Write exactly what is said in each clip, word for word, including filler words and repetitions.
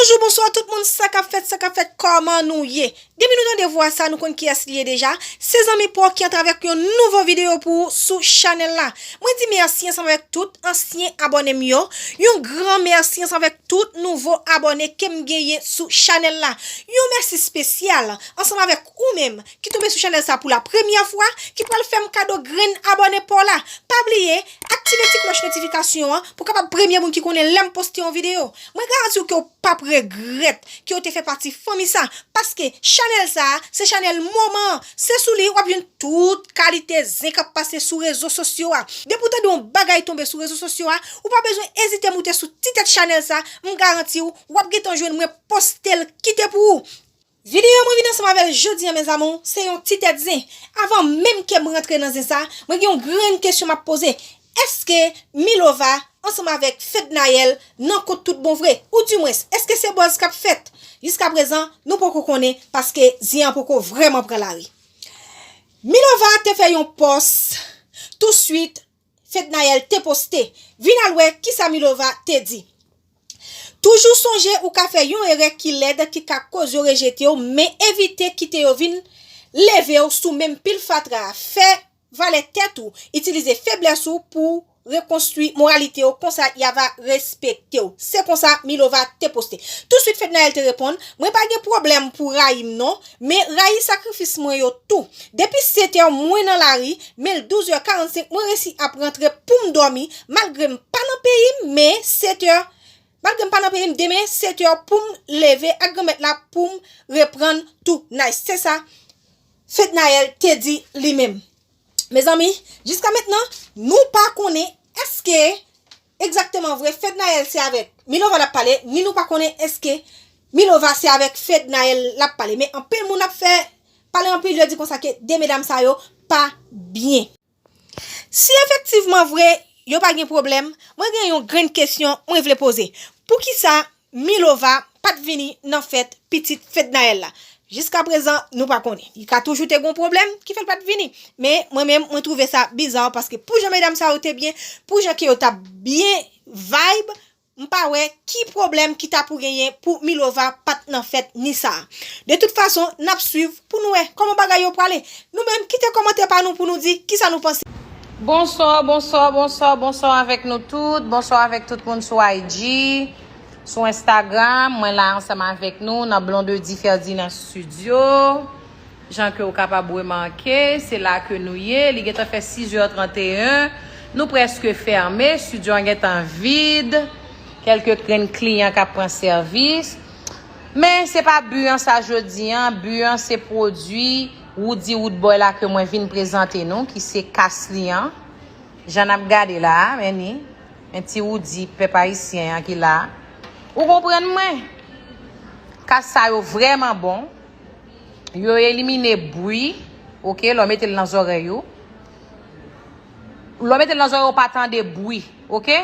Bonjou, bonswa tout moun, sa k ap fèt, sa k ap fèt, kòman nou ye? Depi nou tande vwa sa, nou konn kiyès li ye deja. Se zanmi pa w ki antre avèk yon nouvo videyo pou ou sou chanèl la. Mwen di mèsi ansanm avèk tout ansyen abòne m yo. Yon gran mèsi ansanm avèk tout nouvo abòne ke m genyen sou chanèl la. Yon mèsi espesyal ansanm avèk ou menm ki tonbe sou chanèl sa pou la premyè fwa, ki pral fè m kado grenn abòne pa w la. Pa bliye aktive ti klòch notifikasyon an pou w kapab premye moun ki konnen lè m poste yon videyo. Mwen garanti w ke w p ap regrèt ke w te fè pati fanmi sa, paske chanèl sa a, se chanèl moman an. Se sou li w ap jwenn tout kalite zen k ap pase sou rezo sosyo a. Depi w tande yon bagay tonbe sou rezo sosyo a, ou pa bezwen ezite moute sou ti tèt chanèl sa, m garanti w, w ap gentan jwenn mwen poste l kite pou ou. Videyo mwen vin ansanm avè l jodi a, mes amours, se yon ti tèt zen. Avan menm ke m rantre nan zen sa, mwen gen yon grenn kesyon m ap poze. Èske Milova ansanm avèk Fednaelle nan kont tout bon vre? Oudimwens, èske se buzz k ap fèt? Jiskaprezan, nou poko konnen paske zen an poko vrèman pran lari. Milova te fè yon pòs touswit Fednaelle te poste. Vin al wè kisa Milova te di. Toujou sonje ou ka fè yon erè ki lèd ki ka koz yo rejete w, men evite kite yo vin leve w sou menm pil fatra a. Fè valè tèt ou, itilize feblès ou pou rekonstwi moralite w, konsa y a va respekte w. Se konsa Milova te poste. Touswit Fednaelle te reponn, mwen pa gen pwoblèm pou rayi m non, men rayi sakrifis mwen yo tou. Depi sèt è mwen nan lari, men l douz è karannsenk mwen resi ap rantre pou m dòmi, malgre m pa nan peyi m, men sèt è, malgre m pa nan peyi m, demen sèt è pou m leve ak Granmèt la pou m reprann tou nice. Se sa Fednaelle te di li menm. Mezanmi, jiska mentnan, nou pa konnen èske egzakteman vre Fednaelle se avèk Milova l ap pale, ni nou pa konnen èske Milova se avèk Fednaelle l ap pale. Men anpil moun ap fè pale anpil, yo di konsa ke de medam sa yo pa byen. Si efektivman vre yo pa gen pwoblèm, mwen gen yon grenn kesyon mwen vle poze. Poukisa Milova pa t vini nan fèt pitit Fednaelle la? Jiskaprezan, nou pa konnen. Li ka toujou te gen yon pwoblèm ki fè l pa t vini. Men mwen menm, mwen twouve sa biza paske pou jan medam sa yo te byen, pou jan ke yo t ap byen vibe, m pa wè ki pwoblèm ki ta pou genyen pou Milova pa t nan fèt ni sa a. De tout fason, n ap swiv pou nou wè kòman bagay yo prale. Nou menm, kite kòmantè pa nou pou nou di kisa nou panse. Bonswa, bonswa, bonswa, bonswa avèk nou tout. Bonswa avèk tout moun sou I G, sou Instagram. Mwen la ansanm avèk nou nan Blondedy Ferdinand Studio. Jan ke w kapab remake, se la ke nou ye. Li gentan fè sis è tranteyen. Nou prèske fèmen. Studio an gentan vid. Kèlke grenn kliyan k ap pran sèvis. Men se pa bi an sa jodi an. Bi an se pwodui Woody Woodboy la ke mwen vin prezante nou, ki se kas li an. Jan n ap gade la a, men ni, men ti Woody pèp ayisyen an ki la a. Ou konprann mwen? Kas sa yo vrèman bon. Yo elimine bri, oke, lè w mete l nan zòrèy ou. Lè w mete l nan zòrèy ou, ou pa tande bri, oke?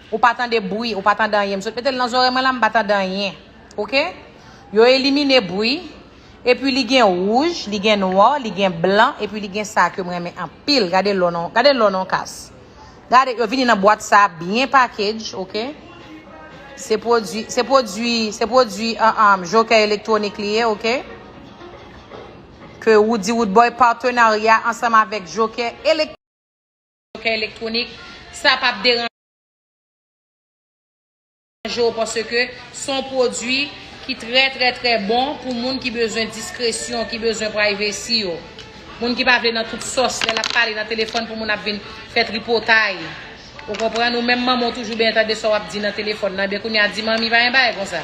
Ou pa tande bri, ou pa tande anyen. M sot mete l nan zòrèy mwen la, m pa tande anyen, oke? Yo elimine bri, epi li gen wouj, li gen nwa, li gen blan, epi li gen sa ke m renmen anpil. Gade lò nan, gade lò nan kas. Gade, yo vini nan bwat sa byen package, oke? Se pwodui, se pwodui, se pwodui, ah, ah, Joker Electronic li ye, oke? Ke Woody Woodboy patenarya ansanm avèk Joker Elek-, Joker Electronic, sa p ap deranje w paske se yon pwodui ki trè, trè, trè bon pou moun ki bezwen diskresyon, ki bezwen privacy yo. Moun ki pa vle nan tout sòs, lè l ap pale nan telefòn pou moun ap vin fè tripotay. Ou konprann? Ou menm manman w toujou byen tande sa w ap di nan telefòn nan. Ebyen kounye a di manmi pa gen bagay konsa.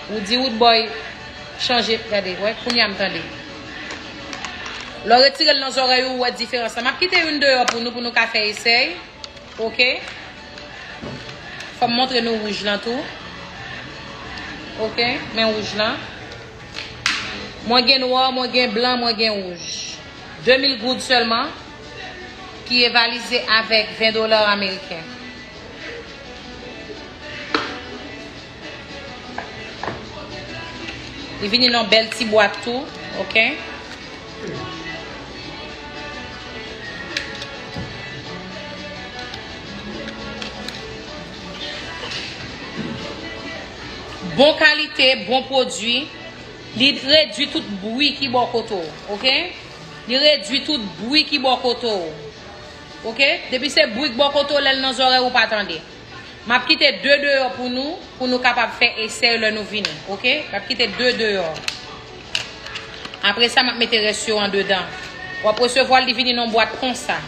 Ou di Woodboy chanje, gade, wè, kounye a m tande. Lè w retire l nan zòrèy ou, ou wè diferans lan. M ap kite youn deyò pou nou, pou nou ka fè esèy. Oke? Fò m montre nou wouj lan tou. Oke? Men wouj lan. Mwen gen nwa, mwen gen blan, mwen gen wouj. De mil goud sèlman, ki evalize avèk ven dola ameriken. Li vini nan bèl ti bwat tou, oke? Bon kalite, bon pwodui. Li redui tout bri ki bò kote w, oke? Li redui tout bri ki bò kote w, oke? Depi se bri k bò kote w, lè l nan zòrèy ou pa tande. M ap kite de deyò pou nou, pou nou kapab fè esèy lè nou vini, oke? M ap kite de deyò. Apre sa, m ap mete rès yo andedan. W ap resevwa l, li vini nan bwat konsa.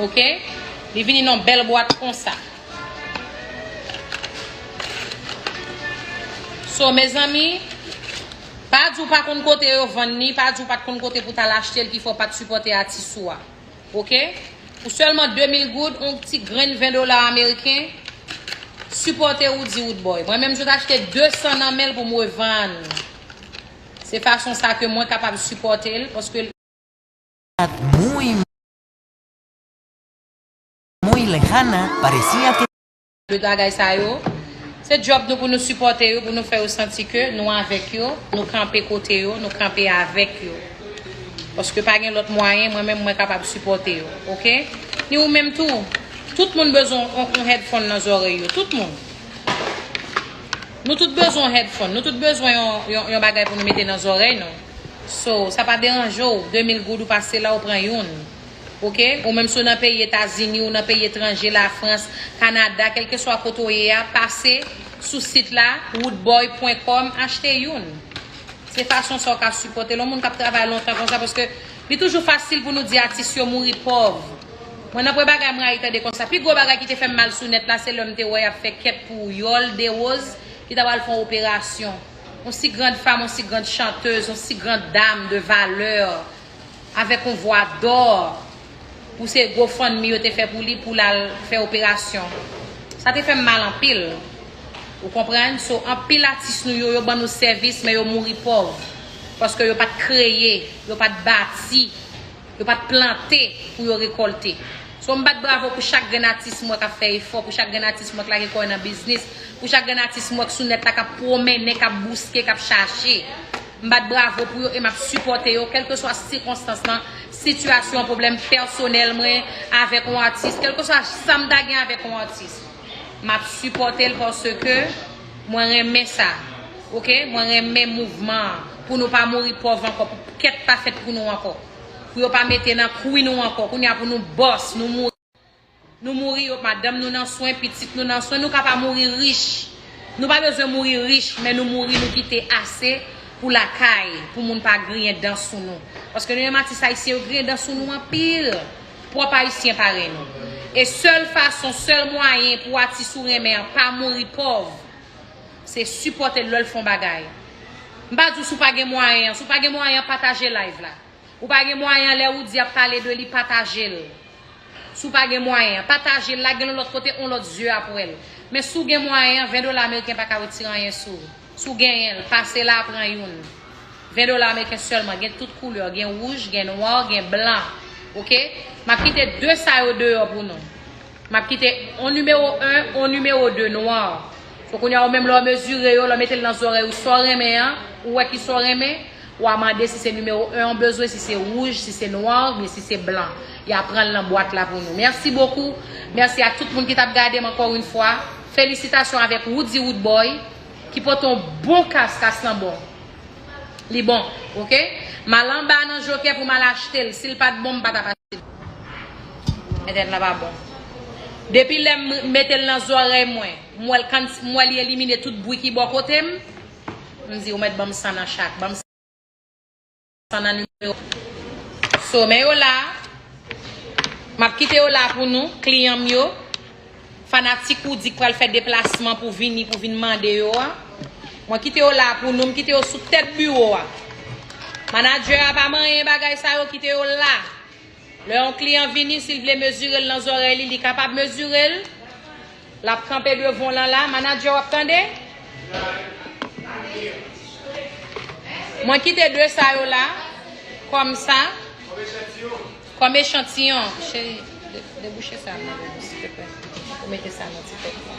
Oke? Li vini nan bèl bwat konsa. So, mezanmi, pa di w pa konn kote yo vann li, pa di w pa t konn kote pou t al achte l ki fè w pa t sipòte atis ou a. Oke? Pou sèlman de mil goud, yon ti grenn ven dola ameriken, sipòte Roody Roodboy. Mwen menm, je t achte de san nan men l pou m revann. Se fason sa ke mwen kapab sipòte l, paske Muy, muy lejana parecía que de bagay sa yo. Se djòb nou pou nou sipòte yo, pou nou fè yo santi ke nou avèk yo, nou kanpe kote yo, nou kanpe avèk yo. Paske pa gen lòt mwayen, mwen menm, mwen kapab sipòte yo, oke? Ni ou menm tou. Tout moun bezwen yon, yon headphone nan zòrèy yo, tout moun. Nou tout bezwen yon headphone, nou tout bezwen yon, yon, yon bagay pou nou mete nan zòrèy nou. So, sa pa deranje w, de mil goud ou pase la, ou pran youn. Oke? Ou menm si w nan peyi Etazini, ou nan peyi etranje, Lafrans, Kanada, kèlkeswa kote w ye a, pase sou sit la, roodboy pwen kòm, achte youn. Se fason sa w ka sipòte l. Yon moun k ap travay lontan konsa, paske li toujou fasil pou nou di atis yo mouri pòv. Mwen, nan premye bagay mwen rayi tande konsa. Pi gwo bagay ki te fè m mal sou nèt la, se lè m te wè y ap fè kèt pou Yole Desroses, ki ta pral fè yon operasyon. Yon si grand femme, yon si grand chanteuse, yon si grand dame de valeur, avèk yon vwa d'or, pou se GoFundMe yo te fè pou li, pou l al fè operasyon. Sa te fè m mal anpil. Ou konprann? So, anpil atis nou yo, yo ban nou sèvis, men yo mouri pòv. Paske yo pa t kreye, yo pa t bati, yo pa t plante pou yo rekòlte. So, m bat bravo pou chak grenn atis m wè k ap fè efò, pou chak grenn atis m wè k lage kò l nan biznis, pou chak grenn atis m wè k sou nèt la, k ap pwomennen, k ap bouske, k ap chache. M bat bravo pou yo e m ap sipòte yo, kèlkeswa sikonstans lan, sitiyasyon, pwoblèm pèsonèl mwen avèk yon atis, kèlkeswa sa m ta gen avèk yon atis. M ap sipòte l paske mwen renmen sa. Oke? Mwen renmen mouvman an. Pou nou pa mouri pòv ankò, pou kèt pa fèt pou nou ankò. Pou yo pa mete nan kwi nou ankò. Kounye a pou nou bòs, nou mouri. Nou mouri, yo, madanm nou nan swen, pitit nou nan swen, nou ka pa mouri rich. Nou pa bezwen mouri rich, men nou mouri, nou kite ase pou lakay, pou moun pa griyen dan sou nou. Paske nou menm atis ayisyen, yo griyen dan sou nou anpil. Pwòp ayisyen parèy nou. E sèl fason, sèl mwayen pou atis ou renmen an pa mouri pòv, se sipòte l lè l fè yon bagay. M pa di w si w pa gen mwayen an. Si w pa gen mwayen an, pataje live la. Ou pa gen mwayen an, lè Roody ap pale de li, pataje l. Si w pa gen mwayen an, pataje l, lage l yon lòt kote, yon lòt zye ap wè l. Men si w gen mwayen an, ven dola ameriken pa ka retire anyen sou ou. Si w genyen l, pase la, pran youn. Ven dola ameriken sèlman, gen tout koulè, gen wouj, gen nwa, gen blan. Oke? M ap kite de sa yo deyò pou nou. M ap kite yon nimewo en, yon nimewo de nwa. So kounye a, ou menm lè w mezire yo, lè w mete l nan zòrèy ou, sa w renmen an, ou wè ki sa w renmen, w a mande si se nimewo en w bezwen, si se wouj, si se nwa, oubyen si se blan. Y a pran l nan bwat la pou nou. Mèsi bokou. Mèsi a tout moun ki t ap gade m ankò yon fwa. Felisitasyon avèk Roody Roodboy, ki pote yon bon kas, kas lan bon. Li bon, oke? M al anba nan Jokè pou m al achte l. Si l pa t bon, m pa t ap achte l. Entènèt la pa bon. Depi lè m mete l nan zòrèy mwen, m wè l kan, m wè li elimine tout bri ki bò kote m. M di, ou mèt ban m san nan chak. Ban m san nan nimewo. So, men yo la. M ap kite yo la pou nou, kliyan m yo. Fanatik Roody k pral fè deplasman pou vini, pou vin mande yo a. Mwen kite yo la pou nou, m kite yo sou tèt biwo a. Manadjè a pa manyen bagay sa yo, kite yo la. Lè yon kliyan vini, si l vle mezire l nan zòrèy li, li kapab mezire l. L ap kanpe devan w lan la. Manadjè, w ap tande? Mwen kite de sa yo la, kòm sa. Kòm echantiyon, cheri, de-, debouche sa nan, silteplè. Ou mete sa nan ti tèt la.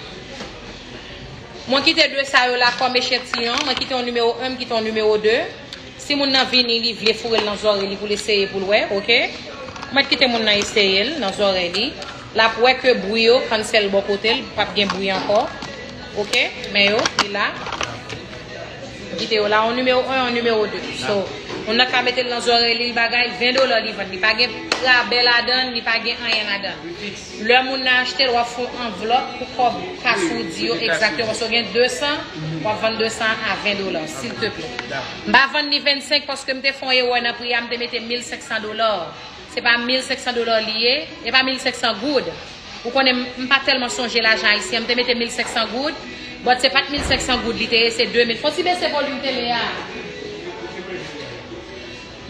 Mwen kite de sa yo la kòm echantiyon. Mwen kite yon nimewo en, m kite yon nimewo de. Si moun nan vini, li vle foure l nan zòrèy li pou l eseye pou l wè, oke? Mwen kite moun nan eseye l nan zòrèy li. L ap wè ke bri yo, kan sèl bò kote l, p ap gen bri ankò. Ok, men yo, li la. M kite yo la, yon nimewo en, yon nimewo de. So, moun nan ka mete l nan zòrèy li, l bagay, ven dola li vann. Li pa gen rabè ladan l, li pa gen anyen ladan l. Lè moun nan achte l, w ap fè yon anvlòp pou kòb kas ou di yo egzakteman. So, gen de san, w ap vann de san a ven dola, silteple. M pa vann ni vennsenk paske m te fè yon erè nan pri a, m te mete mil senk san dola. Se pa mil senk san dola li ye, e pa mil senk san goud. Ou konnen m, m pa tèlman sonje lajan ayisyen, m te mete mil senk san goud, but se pa t mil senk san goud li te ye, se de mil. Fò ti bese volim tele a.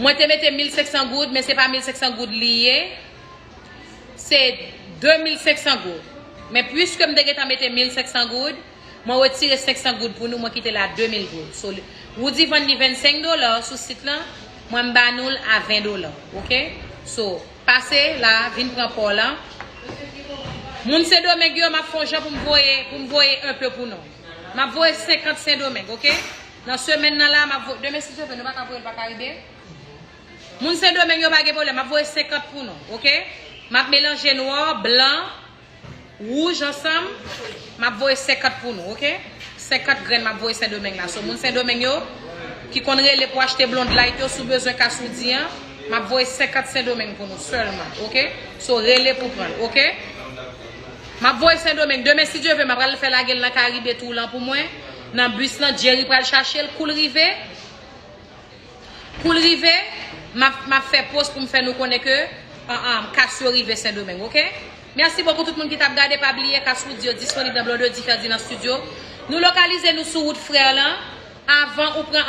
Mwen te mete mil senk san goud, men se pa mil senk san goud li ye. Se de mil senk san goud. Men piske m te gentan mete mil senk san goud, mwen retire senk san goud pou nou, mwen kite l a de mil goud. So, Roody vann li vennsenk dola sou sit lan, mwen m ba nou l a ven dola, ok? So, pase la, vin pran pa w lan. Moun Sendomeng yo, m ap fè yon jan pou m voye, pou m voye enpe pou nou. M ap voye senkant Sendomeng, ok? Nan semèn nan la, m ap voye, demen si Dye vle, nou pa ka voye l pa Karibe? Moun Sendomeng yo pa gen pwoblèm, m ap voye senkant pou nou, ok? M ap melanje nwa, blan, wouj ansanm, m ap voye senkant pou nou, ok? Senkant grenn m ap voye Sendomeng la. So, moun Sendomeng yo ki konn rele pou achte Blonde Light yo, si w bezwen kas Roody an, m ap voye senkant Sendomeng pou nou sèlman, ok? So, rele pou pran l, ok? M ap voye Sendomeng. Demen, si Dye vle, m ap pral fè lage l nan Karibe tou lan pou mwen. Nan bis lan, Jerry pral chache l, kou l rive. Kou l rive, m ap, m ap fè post pou m fè nou konnen ke, an, an, kas yo rive Sendomeng, ok? Mèsi bokou tout moun ki t ap gade, pa bliye kas Roody yo disponib nan Blondedy Ferdinand Studio. Nou lokalize nou sou wout Frè lan, avan ou pran